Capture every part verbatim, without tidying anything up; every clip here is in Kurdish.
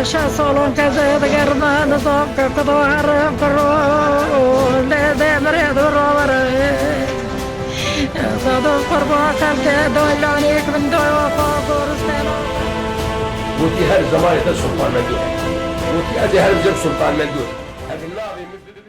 Şeş salon keze digerme nizam ke kudo herim kiro lê demirê du ravere. Sado qurba xelke doylanik bin doy wafa goristena. Gotî her zemanê te Sultan Mendû. Gotî ez ê her bidim Sultan Mendû. Ev navê min bibê.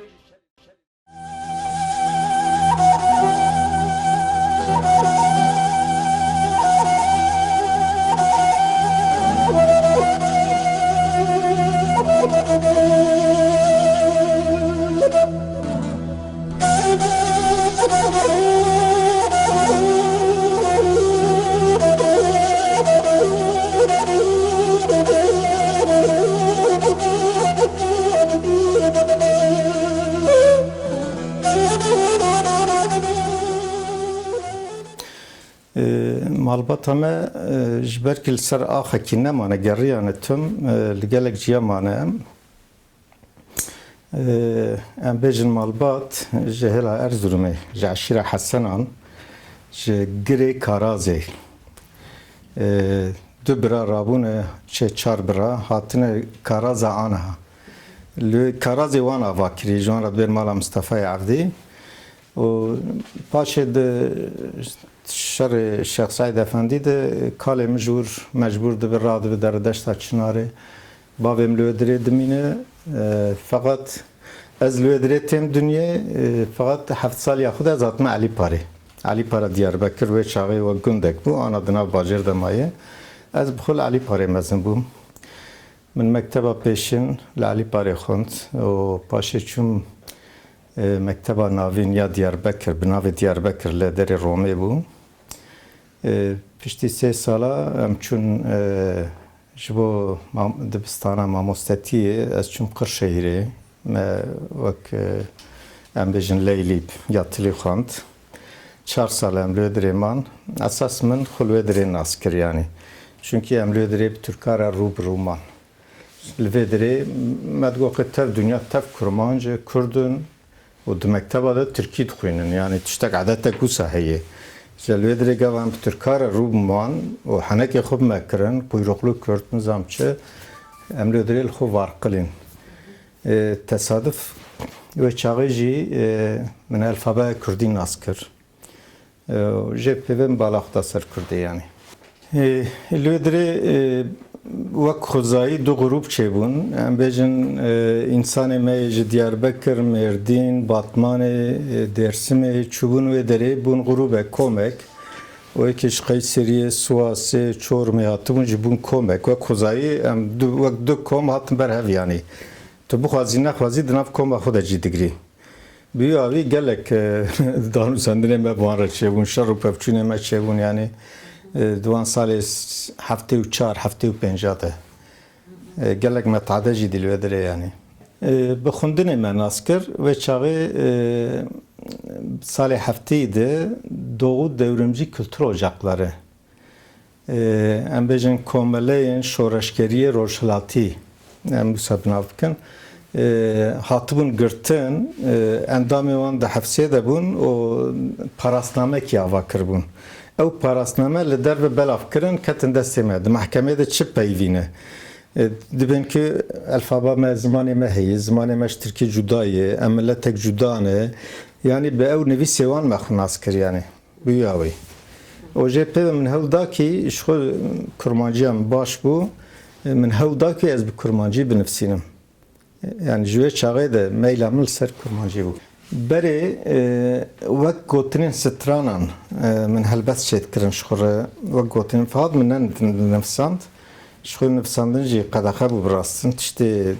E, malbata me, e, ji ber ku li ser axekî nemane, geriyane tim, e, li gelek ciya mane em. E, em bêjin malbat ji hêla Erzurumê, ji eşîra Hesenan, ji Girê Karazê. E, du bira rabûne, çê çar bira, hatine Karaza aniha. Li Karazê wan ava kirî, ji wan re dibên mala Mistefayê Evdî. Û paşê di şerê Şêx Seîd Efendî de kalê min ji wir mecbûr dibe, radibe dere deşta Çinarê. Bavê min li wê dirê dimîne. E, feqet ez li wê dirê têm dinyê, e, feqet heft saliya xwe de ez hatime Elîparê. Elîpara Diyarbekir wê çaxê wek gundek bû, ana di nav bajêr de maye. Ez bi xwe li Elîparê mezin bûm. Min mekteba pêşin li Elîparê xwend û paşê çûm, e, mekteba navîn ya Diyarbekir, bi navê Diyarbekir li derê Romê bû. E, piştî sê sala em çûn, e, ji bo mam-, dibistana mamostetiyê, ez çûm Qirşehîrê. Me wek, e, em bêjin leylî, yatili xwend. Çar sal em li wê dirê man. Esas min xwe li wê dirê nas kir, yanî. Çunkî em li wê dirê bi Tirka re rû bi rû man. Li vê dirê me digot, tev dinya, tev kurmanc e, kurd in û di mekteba de tirkî dixwînin. Yanî tiştek, edetek wisa heye. Ji li wê dirê gava em bi Tirka re rû bi man û henekê xwe bi me kirin, quyruqlu kurd, nizam çi, em li wê dirê li xwe varqilîn. E, tesaduf wê çaxê jî, e, min elfabeya kurdî nas kir. E, jê pê ve min bala xwe da ser kurdê, yanî. E, li wê dirê, e, wek xwezayî du grûp çêbûn. Em bêjin, e, însanê me yê ji Diyarbekir, Mêrdîn, Batmanê, e, Dêrsimê çûbûn wê derê, bûn grûbek, komek. Û yekê ji Qeyseriyê, Siwasê, Çorumê hatibûn jî bûn komek. Wek xwezayî em du, wek du kom hatin ber hev, yanî. Tu bixwazî nexwazî di nav koma xwe de cî digirî. Bi wî awî gelek, e, danûsandinê me bi wan re çêbûn, şer û pevçûnê me çêbûn, yanî, e, di wan salê s-, heftê û çar, heftê û pênc de. E, gelek me tade jî dî li wê dirê, yanî. E, bi xwendinê me nas kir, wê çaxê, e, salê hefteyî de Doğu Devrimci Kültür Ocakları, e, em bêjin komeleyên şoreşgeriyê rojhilatî, em wisa bi nav bikin, e, hatibûn girtin, e, endamê wan di hefsê de bûn û parasnamekî ava kiribûn. Ew parasname li derve belav kirin, ketin destê me. Di mehkemê de çi peyvî ne? E, dibên ku elfaba me, zimanê me heye, zimanê me ji tirkî cuda ye, em miletek cuda ne. Yanî bi ew nivîsê wan me xwe nas kir, yanî. Bi wî awê. Û jê pê ve min hewl da kî ji xwe kurmanciya min baş bû, min hewl da kî ez bi kurmancî binivîsînim. Yanî ji wê çaxê de meyla min li ser kurmancî bû. Berê, e, wek gotinên stranan, e, min helbest çêdikirin ji xwe re, wek gotinên, feqet min ne nivîsand. Ji xwe nivîsandin jî qedexe bû bi rastin. Tiştê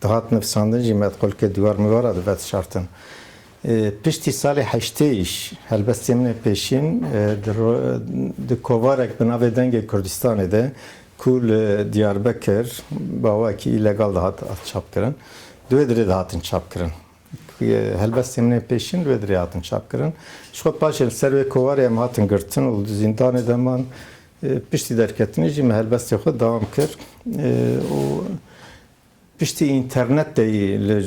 dihat nivîsandin jî me di qolkê dîwar mîwara dibe dişartin. E, piştî salê heştê êş, helbestê min ê pêşîn, e, di ro-, di kovarek bi navê Dengê Kurdistanê de, ku li Diyarbekir, bi awayekî îlegal dihat, hat çapkirin. Di wê dirê dihatin çapkirin. Ku, e, helbestê min ê pêşîn li wê dirê hatin çapkirin. Ji xwe paşê li ser wê kovarê em hatin girtin û di zîndanê de man. E, piştî derketinê jî me helbestê xwe dewam kir. E, û Piştî înternetê li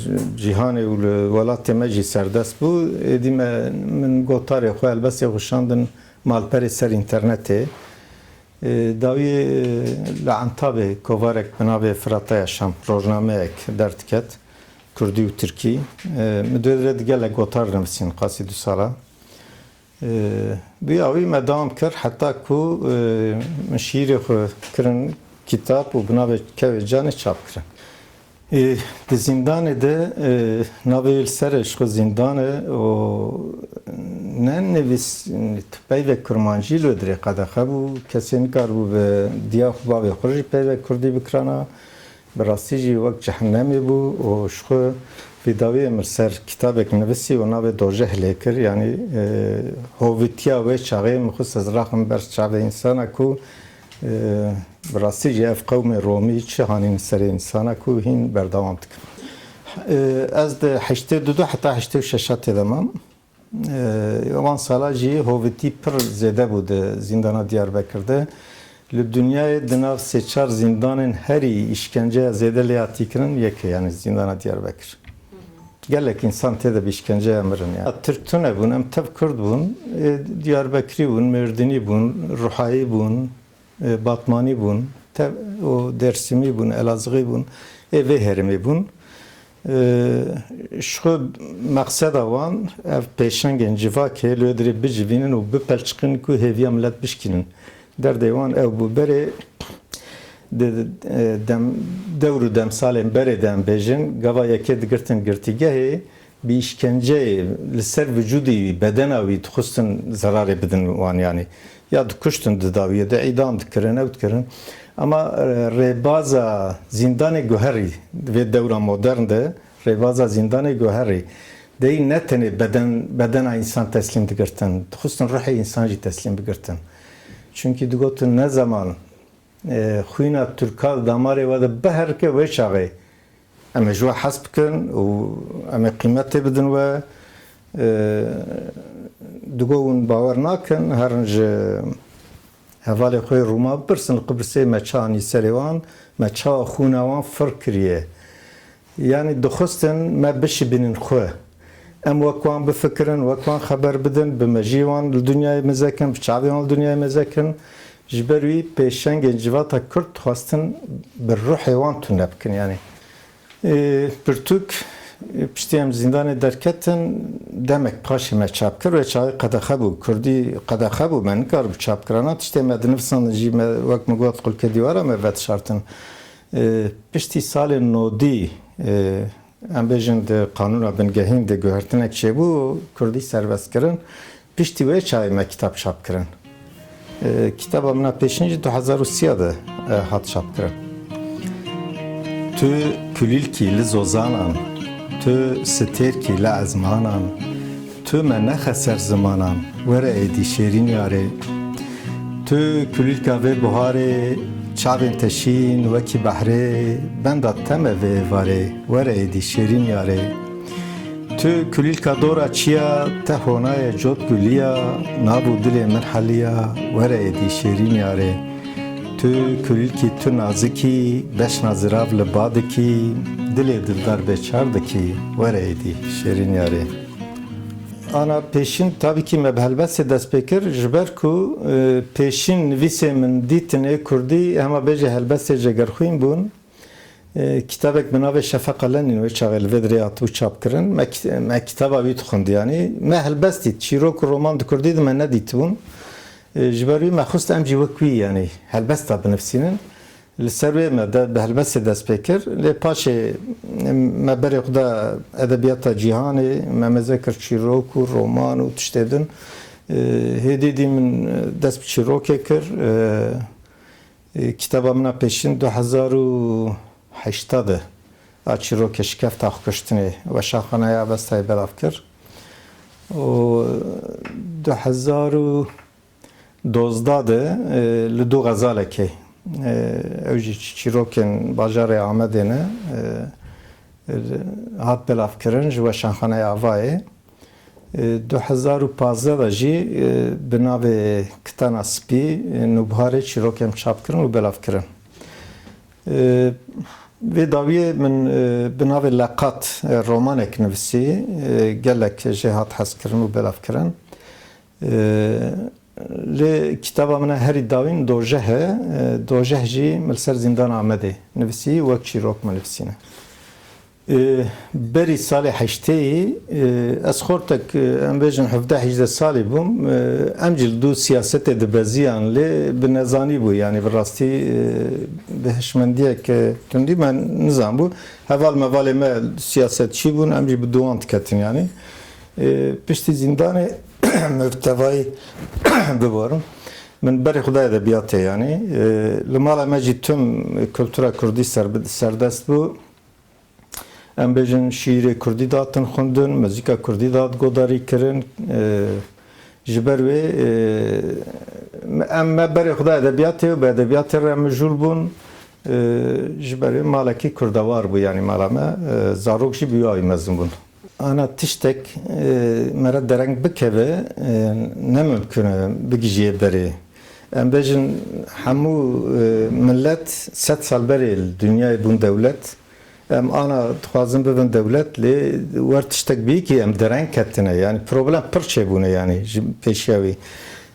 cîhanê û li welatê me jî serdest bû, êdî me, min gotarê xwe, helbestê xwe şandin malperê ser înternetê. E, dawiyê, e, li Entabê kovarek bi navê Firata Yaşam rojnameyek derdiket, kurdî û tirkî. E, min dê re gelek gotar nivîsîn qasî du sala. E, bi awî me dewam kir heta ku, e, min şiîrê xwe kirin kitap û bi navê Kevê Canê çap kirin. Ê, di zîndanê de, e, navê wî li ser ji xwe zîndan e û ne nivîs, peyvek kurmancî li wê dirê qedexe bû, kesê nikaribû bi diya xwe bavê xwe jî peyvek kurdî bikirana. Bi rastî jî wek cehennemê bû û ji xwe vî dawiyê min ser kitabek nivîsî û navê Dojeh lê kir. Yanî, e, hovîtiya wê çaxê min xwest ez raxim ber çavê însana ku, e, bi rastî jî ev qewmê Romî çi hanîn serê însana ku hîn berdewam dikin. E, ez di heştê du du heta heştê û şeş tê de mam. E, wan sala jî hovîtî pir zêde bû di zîndana Diyarbekir de. Li dinyayê di nav sê çar zîndanên herî îşkenceya zêde lê hatî kirin yek e, yanî zîndana Diyarbekir. Gelek însan tê de bi îşkenceya mirin yani. Tirk tune bûn, em tev Kurd bûn, e, Diyarbekirî bûn, Mêrdînî bûn, Ruhayî bûn, e, Batmanî bûn, tev û Dêrsimî bûn, Elazığî bûn, ê vê herêmê bûn. E, ji xwe meqseda wan ev pêşengên civakê li wê dirê bicivînin û bipelçiqin ku hêviya milet bişkînin. Derdê wan ew bû. Berê di, e, dem, dewr û demsalên berê de em bêjin, gava yekê digirtin girtîgehê, bi îşkenceyê li ser vücudê wî, bedena wî dixwestin zerarê bidin wan, yanî ya dikuştin, didawiyê de îdam dikirin, ew dikirin. Ama, e, rêbaza zîndanê guherî, vê dewra modern de rêbaza zîndanê guherî, dey ne tenê beden, bedena însan teslîm digirtin, dixwestin ruhê însan jî teslîm bigirtin. Çunkî digotin ne zeman, e, xwîna Tirka di damarê we de biherike wê çaxê em ê ji we hez bikin û em ê qîmetê bidin we. E, digo hûn bawer nakin, herin ji hevalê xwe yê Rûma bipirsin, li Qibrisê me çi anî serê wan, me çawa xûna wan fir kiriye. Yanî dixwestin me bişibînin xwe. Em wek wan bifikirin, wek wan xeber bidin, bi mejiyê wan li dinyayê meze kin, bi çavê wan li dinyayê meze kin. Ji ber wî pêşengên civata Kurd dixwestin bi ruhê wan tune bikin. Yanî, e, pirtûk, e, piştî em zîndanê derketin, demek paşê me çap kir, wê çaxê qedexe bû, kurdî qedexe bû, me nikaribû çap kirana. Tiştê me dinivîsandin jî me, wek min got, qulkê dîwara me vedişartin. E, piştî salên nodî, e, em bêjin di qanûna bingehîn de guhertinek çêbû, kurdî serbest kirin. Piştî wê çaxê me kitab çap kirin. E, kitaba min a pêşîn jî du hezar û sî de, e, hat çap kirin. Tu kulîlkî li zozanan, tu stêrkî li ezmanan, tu me nexe ser zimanan, were êdî şêrîn yarê. Tu kulîlka vê buharê, çavên te şîn wekî behrê, benda te me vê êvarê, were êdî şêrîn yarê. Tu kulîlka dora çiya, te honayê cot guliya, nav û dilê min heliya, were êdî şêrîn yarê. Tu kulîlkî tu nazikî, beşna zirav li ba dikî, dilê dildar bê çar dikî, were êdî şêrîn yarê. Ana pêşîn, tabî kî me bi helbestê dest pê kir, ji ber ku, e, pêşîn nivîsê min dîtin ê kurdî, hema bêje helbestê cegerxwîn bûn. E, kitabek bi navê Şefeqa Lenîn wê çaxê li vê dirê hatibû çapkirin. Me ki-, me kitaba wî dixwend, yanî me helbest dît. Çîrok û roman di kurdî de me nedîtibûn. E, ji ber wî me xwest em jî wek wî, yanî helbesta binivîsînin. Li ser wê me de, bi helbestê dest pê kir. Lê paşê, e, me berê xwe da edebiyata cîhanê, me meze kir çîrok û roman û tiştê din. E, hêdî dî min, e, dest bi çîrokê kir. E, E, kitaba min a pêşîn du hezar û heşt de a çîrokê Şikefta Xwekuştinê Weşanxaneya Avestayê belav kir. Û du hezar û dozdeh de, e, li dû xezalekê, e, ew jî çîrokên bajarê Amedê ne, e, e, hat belavkirin ji Weşanxaneya Avayê. E, du hezar û pazdeh de jî, e, bi navê Kitana Spî, e, nûbiharê çîrokên çap kirin û belav kirin. E, vê dawiyê min, e, bi navê Leqat, e, romanek nivîsî, e, gelek jê hat hezkirin û belav kirin. E, Lê kitaba min a herî dawîn Dojeh e. E, Dojeh jî min li ser Zîndana Amedê nivîsî, wek çîrok min nivîsîne. E, berî salê heştêyî, e, ez xortek, e, em bêjin hevdeh hîjdeh salî bûm. E, em jî li dû siyasetê dibeziyan, lê bi nezanî bû, yanî bi rastî, e, bi hişmendiyeke tundî me nizanbû. Heval mevalê me siyasetçî bûn, em jî bi dû wan diketin yanî. E, piştî zîndanê min bi tevayî biborim. Min berê xwe da edebiyatê yanî. E, li mala me jî tim kultura kurdî ser-, serdest bû. Em bêjin şîîrê kurdî datin xwendin, muzîka kurdî dat godarî kirin. E, ji ber wê, e, em me berê xwe da edebiyatê û bi edebiyatê re mijûl bûn. E, ji ber wê malekî kurdewar bû, yanî mala me, e, zarok jî bi wî awî mezin bûn. Ana tiştek, e, me re dereng bikeve, e, ne mimkun e bigihîje berê. Em bêjin hemû, e, milet sed sal berê li dinyayê bûn dewlet. Em ana dixwazin bibin dewlet, lê wer tiştek bî ki em dereng ketine. Yanî problem pir çêbûne yanî ji pêşiya wî.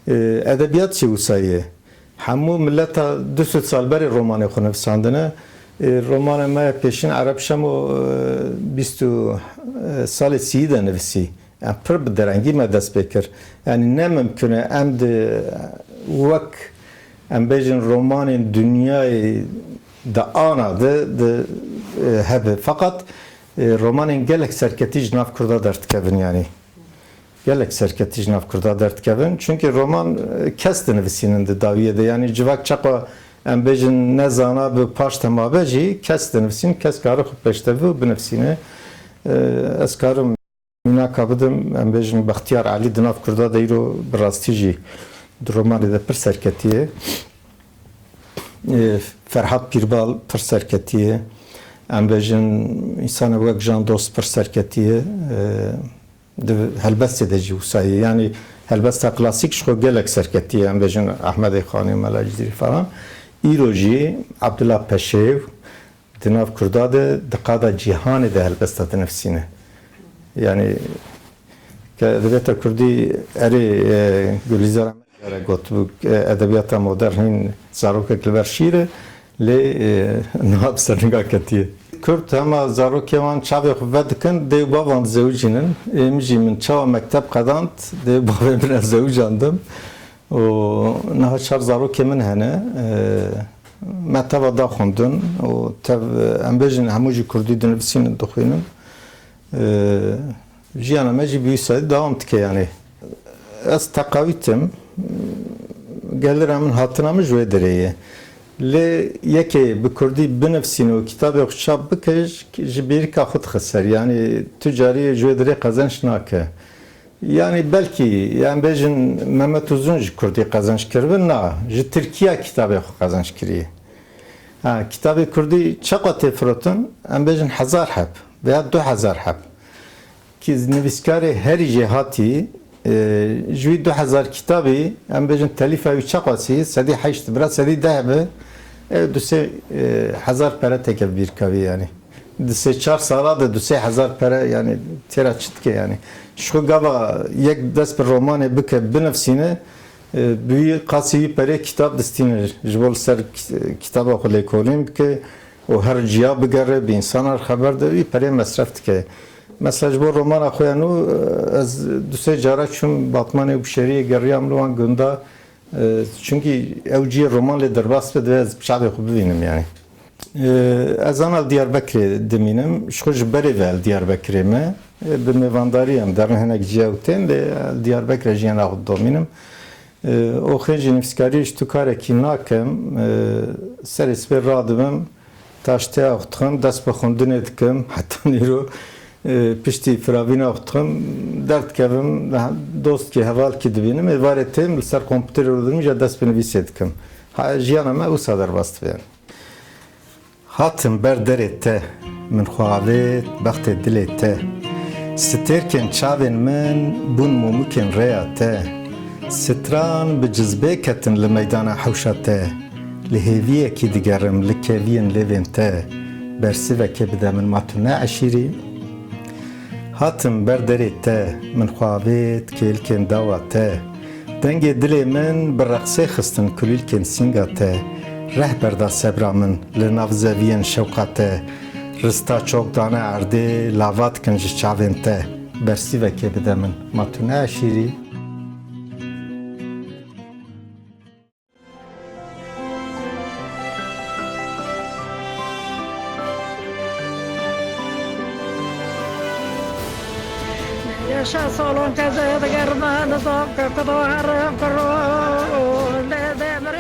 E, edebiyat jî wisa ye. Hemû mileta du sed sal berê romanê xwe nivîsandine. E, romana me ya pêşîn Ereb Şemo, e, bîst û, e, salê sîyî de nivîsî. Em pir bi derengî me dest pê kir. Yanî ne mimkun e em di wek, em bêjin, romanên dinyayê de ana di, di, e, hebe. Feqet, e, romanên gelek serketî ji nav kurda derdikevin yanî. Gelek serketî ji nav kurda derdikevin. Çunkî roman, e, kes dinivîsînin di dawiyê de. Yanî civak çaqa em bêjin ne zana bi paş de mabe jî kes dinivîsîn, kes kare xwe pêşde ve û binivîsîne. E, ez karim mînaka bidim, em bêjin Bextiyar Elî di nav kurda de îro bi rastî jî di romanê de pir serketî ye. E, Ferhat Pîrbal pir serketî ye. Em bêjin însanek wek Jan Dost pir serketî ye. E, Di helbestê de jî wisa ye. Yanî helbesta klasîk ji xwe gelek serketî ye. Em bêjin Ehmedê Xanê, Mela Cizîrî falan. Îro jî Abdullah Peşêw di nav kurda de di qada cîhanê de helbesta dinivîsîne. Yanî ke edebiyata kurdî erê, e, Gulîzar Gere gotibû, e, edebiyata modern hîn zarokek li ber şîr e, lê, e, niha bi ser niga ketiye. Kurd hema zarokê wan çavê xwe vedikin, dê û bavan dizewicînin. Ê min jî min çawa mekteb qedand, dê û bavê min ez zewicandim. Û niha çar zarokê min hene. E, me teva da xwendin û tev, em bêjin hemû jî kurdî dinivîsînin, dixwînin. E, jiyana me jî bi wî sayî dewam dike yanî. Ez teqawîtim, gelira min, hatina min ji wê derê ye. Lê yekê bi kurdî binivîsîne û kitabê xwe çap bike, ji, ji bêrîka xwe dixe ser. Yanî tu carî ji wê derê qezenç nake. Yanî belkî, em bêjin Mehmet Uzun ji kurdî qezenç kiribin, na, ji Tirkiya kitabê xwe qezenç kiriye. Ha, kitabê kurdî çaqa tê firotin? Em bêjin hezar heb veya du hezar heb. Ki nivîskarê herî jêhatî, e, ji wî du hezar kitabî, em bêjin telîfa wî çaqasî, sedî heşt bira, sedî deh bi, e, du sê, e, hezar pere têke bîrka wî yanî. Di sê çar sala de du sê hezar pere, yanî têra çi dike yanî? Ji xwe gava yek dest bi romanê bike, binivîsîne, e, bi wî qasî wî perê kitab distîne, ji bo li ser ki-, kitaba xwe lêkolîn bike û her ciya bigere, bi însanan xeber de, wî perê mesref dike. Mesela ji bo romana xwe ya nû, e, ez du sê cara çûm Batmanê û Bişêriyê geriyam li wan gunda, e, çunkî ew cihê roman lê derbas be, divê ez bi çavê xwe bibînim yanî. E, ez ana li Diyarbekirê dimînim, ji xwe ji berê ve li Diyarbekirê me. E, bi mêvandarî em derin hinek ciya û tên, lê li Diyarbekirê jiyana xwe domînim. E, oxê jî nivîskariyê ji tu karekî nakim. E, serê sibê radibim, taştê ax dixwim, dest bi xwendinê dikim, heta nîro, e, piştî firavîna ax dixwim, derdikevim, dostkî, hevalkî dibînim, êvarê têm li ser kompûterê rûdinim, îja dest bi nivîsê dikim. Ha, jiyana me wisa derbas dibe. Hatim ber derê te, min xwe avêt bextê dilê te. Stêrkên çavên min bûn mûmikên rêya te. Stran bi cizbê ketin li meydana hewşa te. Li hêviyekî digerim li keviyên lêvên te. Bersivekê bide min, ma tu ne eşîrî? Hatim ber derê te, min xwe avêt kêlikên dawa te. Dengê dilê min bi reqsê xistin kulîlkên sînga te, reh berda sebra min li nav zeviyên şewqa te. Rista çok dane erdê, lava dikin ji çavên te. Bersîvekê bide min, ma tu ne eşîrî? Yaşa salon keze de germe nizam ke kudo herim kuro. Lê demir